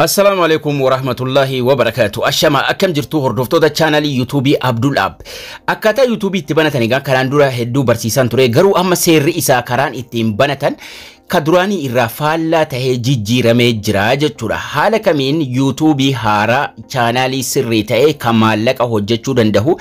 Assalaamu alaikum warahmatullahi wabarakaatu. Ashama, akkam jirtu hordoftoota chaanalii YouTubeii Abdul App? Akkaataa YouTubeii itti banatan egaa karaan dura hedduu barsiisaan ture, garuu amma seerri isaa karaan ittiin banatan ka duraanii irraa faallaa tahee jijjiiramee jira jechuudha. Haala kamiin YouTubeii haaraa chaanaalii sirrii ta'e kan maallaqa hojjechuu danda'u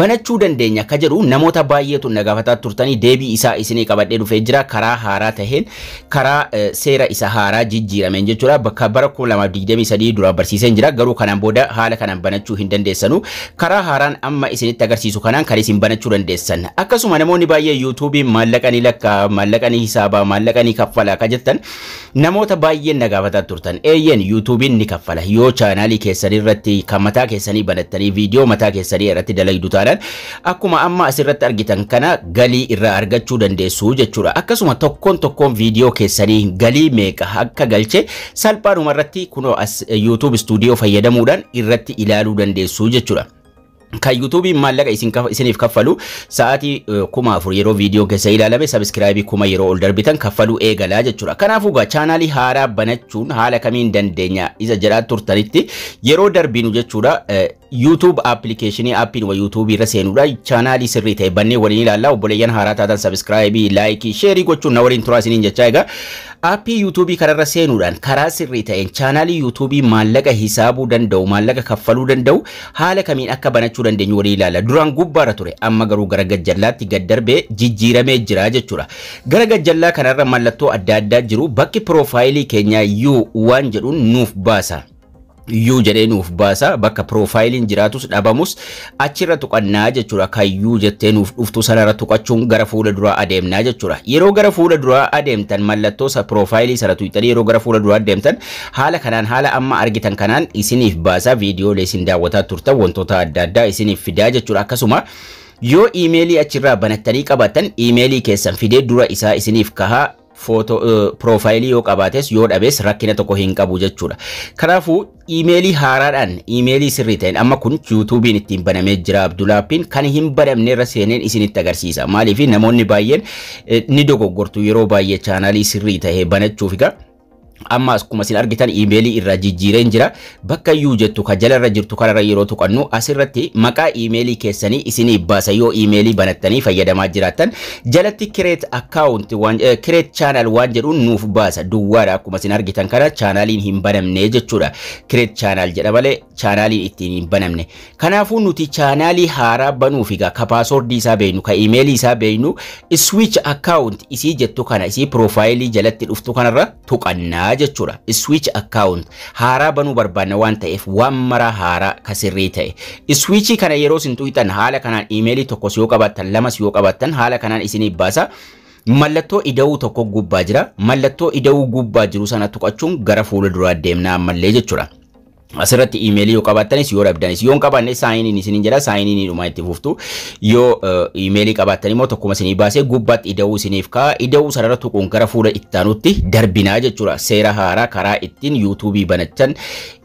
banachuu dandeenya ka jedhu namoota baay'eetu na gaafataa turtanii, deebii isaa isinii qabadhee dhufee jira, karaa haaraa taheen, karaa seera isa haaraa jijjiirameen jechuudha. Bakka bara 2023 dura barsiiseen jira, garuu kanaan booda haala kanaan banachuu hin dandeessanu. Karaa haaraan amma isinitti agarsiisu kanaan kan isin banachuu dandeessan. Akkasuma namoonni baay'ee YouTubeii maallaqa ni lakkaa, maallaqa ni hisaabaa, maallaqa ni kaffala ka jettan namoota baay'een na gaafataa turtan. Eeyyeen, YouTubeiin ni kaffala. Yoo chaanaalii keessanii irratti kan mataa keessanii banattanii viidiyoo mataa keessanii irratti dalagdu taanaan, akkuma amma asirratti argitan kana galii irraa argachuu dandeessu jechuudha. Akkasuma tokkoon tokkoon viidiyoo keessanii galii meeqa akka galche salphaadhuma irratti kunoo as YouTube Studio fayyadamuudhaan irratti ilaaluu dandeessu jechuudha. Kan YouTubeiin maallaqa isiniif kaffalu sa'aatii 4000 yeroo viidiyoo keessa ilaalame, subscribe 1000 yeroo ol darbitan kaffaluu eegalaa jechuudha. Kanaafuu egaa chaanaalii haaraa banachuun haala kamiin dandeenya isa jedhaa turtanitti yeroo darbinu jechuudha. YouTube application, appiin YouTube irra seenuudha chaanaalii sirrii ta'e bannee waliin ilaallaa. Obboleeyyan haaraa taatan subscribe, like, share gochuun na waliin turaa isiniin jechaa, egaa aappii YouTubeii kanarra seenuudhaan karaa sirrii ta'een chaanaalii YouTubeii maallaqa hisaabuu danda'u, maallaqa kaffaluu danda'u haala kamiin akka banachuu dandeenyu waliin ilaalla. Duraan gubbaarra ture, amma garuu gara gajjallaatti gad darbee jijjiiramee jira jechuudha. Gara gajjallaa kanarra mallattoo adda addaa jiru, bakki piroofaayilii keenyaa "You" waan jedhuun nuuf baasa. "You" jedhee nuuf baasa. Bakka piroofaayiliin jiraatus dhabamus achirra tuqannaa jechuudha. Kan "You" jettee nuuf dhuftu sanarra tuqachuun gara fuula duraa adeemnaa jechuudha. Yeroo gara fuula duraa adeemtan, mallattoo piroofaayilii sana tuqxanii yeroo gara fuula duraa adeemtan, haala kanaan, haala amma argitan kanaan isiniif baasa. Viidiyoolee isin daawwataa turtan, wantoota adda addaa isiniif fidaa jechuudha. Akkasuma yoo iimeelii achirraa banattanii qabaattan, iimeelii keessan fidee dura isaa isiniif kahaa. Footoo piroofaayilii yoo qabaates yoo dhabees rakkina tokko hin qabu jechuudha. Kanaafuu iimeelii haaraadhaan, iimeelii sirrii ta'een, amma kun YouTubeiin ittiin banamee jira Abdulaappiin, kan hin banamne irra seeneen isinitti agarsiisa. Maaliif? Namoonni baay'een ni dogoggortu yeroo baay'ee chaanaalii sirrii ta'e banachuuf. Egaa amma akkuma isin argitan iimeelii irraa jijjiireen jira. Bakka "You" jettu ka jalarra jirtu kanarra yeroo tuqannu, asirratti maqaa iimeelii keessanii isinii baasa. Yoo iimeelii banattanii fayyadamaa jiraattan, jalatti create account waan, create channel waan jedhuun nuuf baasa. Duwwaadha, akkuma isin argitan kana chaanaaliin hin banamne jechuudha. Create channel jedha malee chaanaaliin ittiin hin banamne. Kanaafuu nuti chaanaalii haaraa banuuf egaa ka paaswordii isaa beeknu, ka iimeelii isaa beeknu, switch account isii jettu kana, isii piroofaayilii jalatti dhuftu kanarra tuqannaa jechuudha. Switch account, haaraa banuu barbaanna waan ta'eef, waan maraa haaraa ka sirrii ta'e. Switchii kana yeroo isin tuqxan, haala kanaan iimeelii tokkos yoo qabaattan, lamas yoo qabaattan, haala kanaan isinii baasa. Mallattoo ida'uu tokko gubbaa jira. Mallattoo ida'uu gubbaa jiru sana tuqachuun gara fuula duraa deemnaa ammallee jechuudha. Asirratti iimeelii yoo qabaattanis yoo dhabdanis, yoo hin qabaanne sign in isiniin jedha, sign in dhuma itti fuftu. Yoo iimeelii qabaattan immoo tokkuma isinii baasee gubbaatti ida'uu isiniif ka'a. Ida'uu sanarra tuquun gara fuula ittaanutti darbinaa jechuudha. Seera haaraa karaa ittiin YouTubeii banachan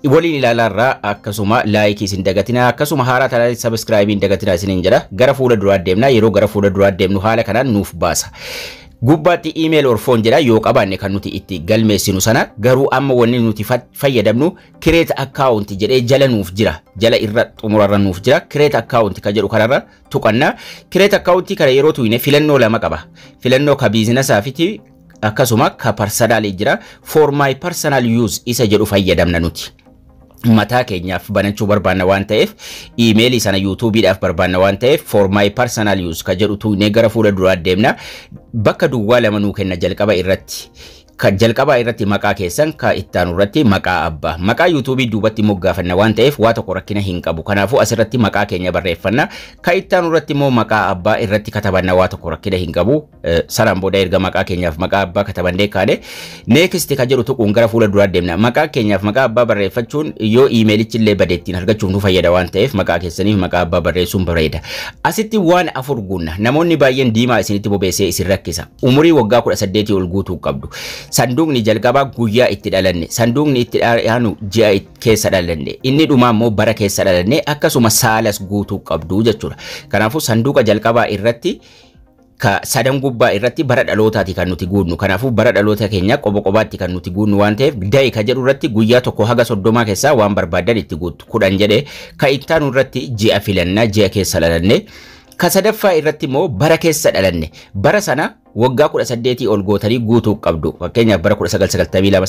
waliin ilaalaarraa. Akkasuma likeii isin dagatinaa, akkasuma haaraa taanaan subscribeii hin dagatinaa isiniin jedha. Gara fuula duraa deemnaa. Yeroo gara fuula duraa deemnu haala kanaan nuuf baasa. Gubbaatti email or phone jedha, yoo qabaanne kan nuti itti galmeessinu sana. Garuu amma wanni nuti fayyadamnu create account jedhee jala nuuf jira, jala irra xumurarra nuuf jira. Create account ka jedhu kanarra tuqanna. Create account kana yeroo tuyne filannoo lama qaba: filannoo ka businessaa fi akkasuma ka personal jira. For my personal use isa jedhu fayyadamna. Nuti mataa keenyaaf banachuu barbaanna waan ta'eef, iimeelii sana YouTubeiidhaaf barbaanna waan ta'eef, for my personal use ka jedhu tuqnee gara fuula duraa deemna. Bakka duwwaa lama nuu kenna jalqaba irratti. Kan jalqabaa irratti maqaa keessan, ka ittaanu irratti maqaa abbaa. Maqaa YouTubeii duubatti moggaafanna waan ta'eef waa tokko rakkina hin qabu. Kanaafuu asirratti maqaa keenya barreeffanna. Ka ittaanu irratti immoo maqaa abbaa irratti katabanna, waa tokko rakkina hin qabu. Sanaan booda erga maqaa keenyaaf maqaa abbaa katabannee kaane, next ka jedhu tuquun gara fuula duraa deemna. Maqaa keenyaaf maqaa abbaa barreeffachuun yoo iimeelichi illee bade ittiin argachuuf nu fayyada waan ta'eef, maqaa keessaniif maqaa abbaa barreessuun bareeda. Asitti waan afur guunna. Namoonni baay'een diimaa isinitti bobeessee isin rakkisa. Umurii waggaa 18 ol guutuu qabdu. Sanduuqni jalqabaa guyyaa itti dhalanne, sanduuqni itti aanu ji'a keessa dhalanne, inni dhumaa immoo bara keessa dhalanne, akkasuma saalas guutuu qabdu jechuudha. Kanaafuu sanduuqa jalqabaa irratti Ka sadan gubbaa irratti bara dhalootaati kan nuti guunnu. Kanaafuu bara dhaloota keenya qoba qobaatti kan nuti guunnu waan ta'eef, day ka jedhu irratti guyyaa 1 haga 30 keessaa waan barbaadan itti guuttu, 10 jedhe. Ka ittaanu irratti ji'a filannaa, ji'a keessa dhalanne. Ka sadaffaa irratti immoo bara keessa dhalanne. Bara sana waggaa 18 ol gootanii guutuu qabdu. Fakkeenyaaf bara 1992,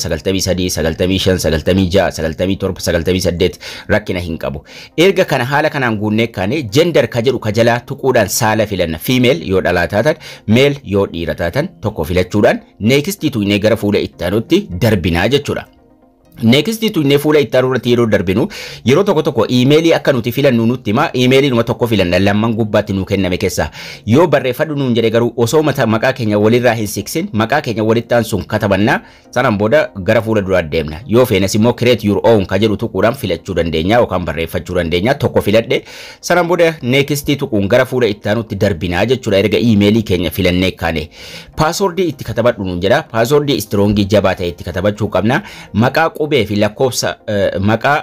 93, 95, 96, 97, 98 rakkina hin qabu. Erga kana haala kanaan guunnee kaane, gender ka jedhu ka jalaa tuquudhaan saala filanna. Female yoo dhalaa taatan, male yoo dhiira taatan tokko filachuudhaan next tuqnee gara fuula itti darbinaa jechuudha. Next tuqnee fuula itti aanu irratti yeroo darbinu, yeroo tokko tokko iimeelii akka nuti filannu nutti hima. Iimeelii numa tokko filanna lamman gubbaatti nuu kenname keessa. Yoo barreeffadhu nuun jedhe garuu, osoo maqaa keenya walirraa hin siksin maqaa keenya walitti aansuun katabannaa, sanaan booda gara fuula duraa deemna. Yoo feenes immoo "create your own" ka jedhu tuquudhaan filachuu dandeenya yookaan barreeffachuu dandeenya. Tokko filadhe, sanaan booda next tuquun gara fuula itti aanutti darbinaa jechuudha. Erga iimeelii keenya filannee kaane, password itti katabadhu nuun jedha. Password strong, jabaa ta'e itti katabachuu qabna. Maqaa qubee fi lakkoofsa, maqaa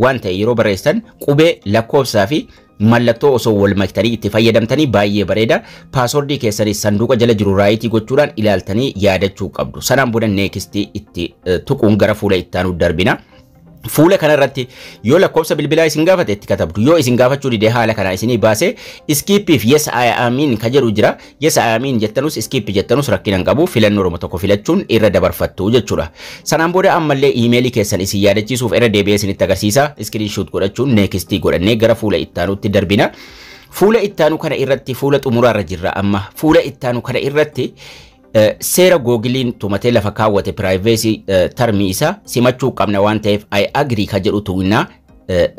waan ta'e yeroo barreessan qubee, lakkoofsaa fi mallattoo osoo wal maktanii itti fayyadamtanii baay'ee bareeda. Password keessanis sanduuqa jala jiru right gochuudhaan ilaaltanii yaadachuu qabdu. Sanaan booda next itti tuquun gara fuula itti aanu darbina. Fuula kanarratti yoo lakkoofsa bilbilaa isin gaafate itti katabdu. Yoo isin gaafachuu didee haala kanaa isinii baase, skipiif "yes, I am in" ka jedhu jira. "Yes, I am in" jettanus, "skip" jettanus rakkina hin qabu. Filannoo Oromoo tokko filachuun irra dabarfattu jechuudha. Sanaan booda ammallee iimeelii keessan isin yaadachiisuuf irra deebi'ee isinitti agarsiisa. Screenshot godhachuun next godhannee gara fuula ittaanutti darbina. Fuula ittaanu kana irratti, fuula xumuraarra jirra amma. Fuula ittaanu kana irratti seera Googleiin tumatee lafa kaawwate, privacy term isaa simachuu qabna waan ta'eef, "I agree" ka jedhu tuqnaa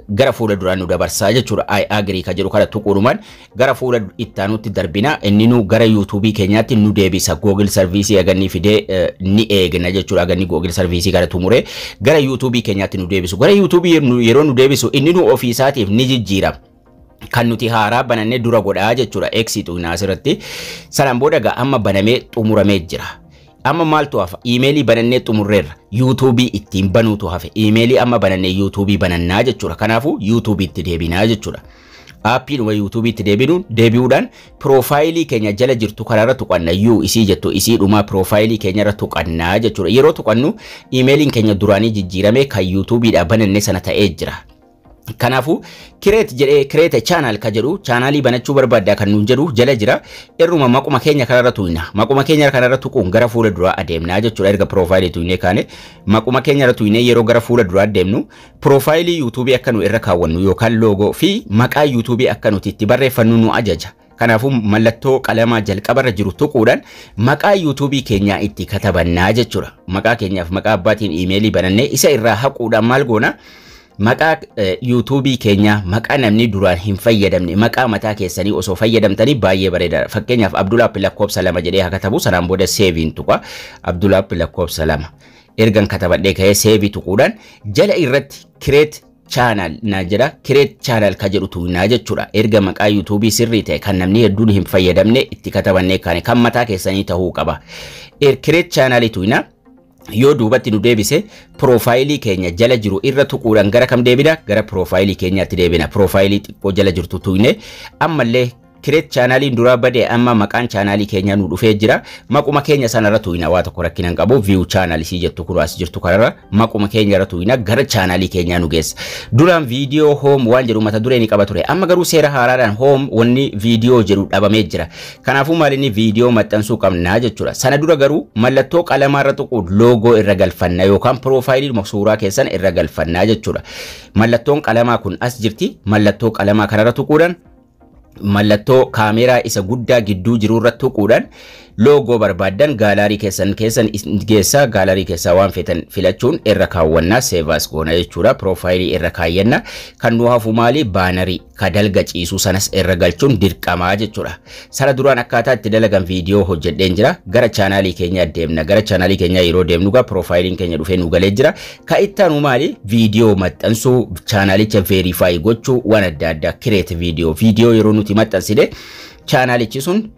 gara fuula duraan nu dabarsaa jechuudha. "I agree" ka jedhu kana tuquudhumaan gara fuula ittaanutti darbina. Inni nu gara YouTubeii keenyaatti nu deebisa. Google service aganni fidee ni eegna jechuudha. Aganni Google service kana xumuree gara YouTubeii keenyaatti nu deebisu. Gara YouTubeii yeroo nu deebisu inni nu ofiisaatiif ni jijjiira. Kan nuti haaraa banannee dura godhaa jechuudha. X tuqnaa asirratti. Sanaan booda gaa amma banamee xumuramee jira. Amma maaltu hafa? Iimeelii banannee xumurreerra. YouTubeii ittiin banuutu hafe. Iimeelii amma banannee YouTubeii banannaa jechuudha. Kanaafuu YouTubeii itti deebinaa jechuudha. Appiidhuma YouTubeii itti deebinuun deebi'uudhaan profile keenya jala jirtu kanarra tuqanna. Yuu isii jettu, isii dhumaa profile keenyarra tuqannaa jechuudha. Yeroo tuqannu iimeeliin keenya duraanii jijjiirame kan YouTubeiidhaa bananne sana ta'ee jira. Kanaafuu create jedhee, "create channel" ka jedhu, chaanaalii banachuu barbaaddaa kan nuun jedhu jala jira. Irruma maquma keenya kanarra tuqna. Maquma keenya kanarra tuquun gara fuula duraa adeemnaa jechuudha. Erga profile tuqnee kaane, maquma keenya irra tuqnee yeroo gara fuula duraa adeemnu, profile YouTubeii akka nu irra kaawwannu yookaan logo fi maqaa YouTubeii akka nuti itti barreeffannu nu ajaja. Kanaafuu mallattoo qalamaa jalqabarra jiru tuquudhaan maqaa YouTubeii keenyaa itti katabannaa jechuudha. Maqaa keenyaaf maqaa abbaatiin iimeelii banannee isa irraa haquudhaan maal goona? Maqaa YouTubeii keenyaa, maqaa namni duraan hin fayyadamne, maqaa mataa keessanii osoo fayyadamtanii baay'ee bareedaadha. Fakkeenyaaf Abdulaap lakkoofsa 2 jedhee haa katabu. Sanaan booda saveiin tuqa. Abdulaap lakkoofsa 2. Ergan katabadhee ka'ee save tuquudhaan jala irratti "create channel" naa jedha. "Create channel" ka jedhu tuqnaa jechuudha. Erga maqaa YouTubeii sirrii ta'e kan namni hedduun hin fayyadamne itti katabannee kaane, kan mataa keessanii ta'uu qaba. Create channel tuqnaa. Yoo duubatti nu deebise, profile keenya jala jiru irra tuquudhaan gara kam deebina? Gara profile keenyaatti deebina. Profile xiqqoo jala jirtu tuqne ammallee create channeliin duraa badee amma maqaan chaanaalii keenyaa nu dhufee jira. Maquma keenya sanarra tuqna, waa tokko rakkina hin qabu. "View channel" isii jettu kun as jirtu kanarra maquma keenya irra tuqna, gara chaanaalii keenyaa nu geessa. Duraan "video home" waan jedhu mata duree ni qaba ture. Amma garuu seera haaraadhaan "home" wanni "video" jedhu dhabamee jira. Kanaafuu maal inni viidiyoo maxxansuu qabnaa jechuudha. Sana dura garuu mallattoo qalamaarra tuquun logo irra galfanna yookaan profile suuraa keessan irra galfannaa jechuudha. Mallattoon qalamaa kun as jirti. Mallattoo qalamaa kanarra tuquudhaan mallattoo kaameraa isa guddaa gidduu jiru irratti tuquudhaan logo barbaaddan gallery keessan keessan geessa. Gallery keessaa waan feetan filachuun irra kaawwannaa, save as goona jechuudha. Profile irra kaayyanna. Kan nu hafu maali? Banner ka dalga ciisuu sanas irra galchuun dirqamaa jechuudha. Sana duraan akkaataa itti dalagan viidiyoo hojjedheen jira. Gara chaanaalii keenyaa deemna. Gara chaanaalii keenyaa yeroo deemnu gaa profileiin keenya dhufee nu galee jira. Ka ittaanu maali? Viidiyoo maxxansuu, chaanaalicha verify gochuu, waan adda addaa, create video. Viidiyoo yeroo nuti maxxansine chaanaalichi sun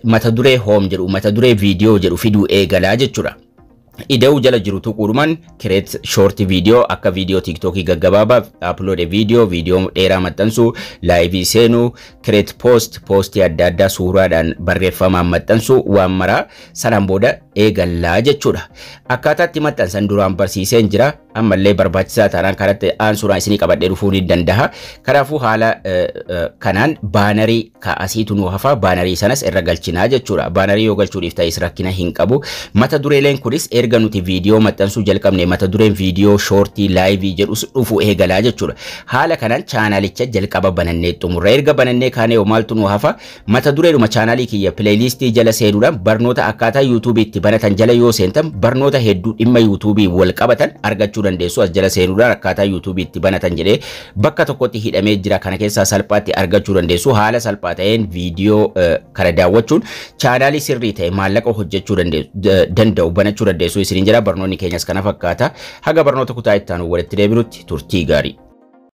mata duree "home" jedhu, mata duree "viidiyoo" jedhu fiduu eegalaa jechuudha. Ida'uu jala jiru tuquudhumaan create short video, akka viidiyoo TikTokii gaggabaabaa, upload video, viidiyoo dheeraa maxxansuu, live seenuu, create post, postii adda addaa suuraadhaan barreeffamaan maxxansuu, waan maraa sanaan booda eegallaa jechuudha. Akkaataa itti maxxansan duraan barsiiseen jira. Ammallee barbaachisaa taanaan kanatti aansuudhaan isinii qabadhee dhufuu ni danda'a. Kanaafuu haala kanaan bannerii asiitu nu hafa, bannerii sanas irra galchinaa jechuudha. Bannerii yoo galchuudhiif ta'es rakkina hin qabu. Mata dureeleen kunis erga nuti viidiyoo maxxansuu jalqabne mata dureen viidiyoo shortii live jedhus dhufu eegalaa jechuudha. Haala kanaan chaanaalicha jalqaba banannee xumurra. Erga banannee kaanee yoo maaltu nu hafa? Mata dureedhuma chaanaalii kiyya playlistii jala seenuudhaan barnoota akkaataa YouTubeii itti banatan jala yoo seentan barnoota hedduu dhimma YouTubeii wal qabatan argachuu dandeessu. As jala seenuudhaan akkaataa YouTubeii itti banatan jedhee bakka tokkotti hidhamee jira. Kana keessaa salphaatti argachuu dandeessu. Haala salphaa ta'een viidiyoo kana daawwachuun chaanaalii sirrii ta'e maallaqa hojjechuu danda'u banachuu dandeessu isiniin jira. Barnoonni keenyas kana fakkaata. Haga barnoota kutaa itti aanu walitti deebinutti turtii gaarii.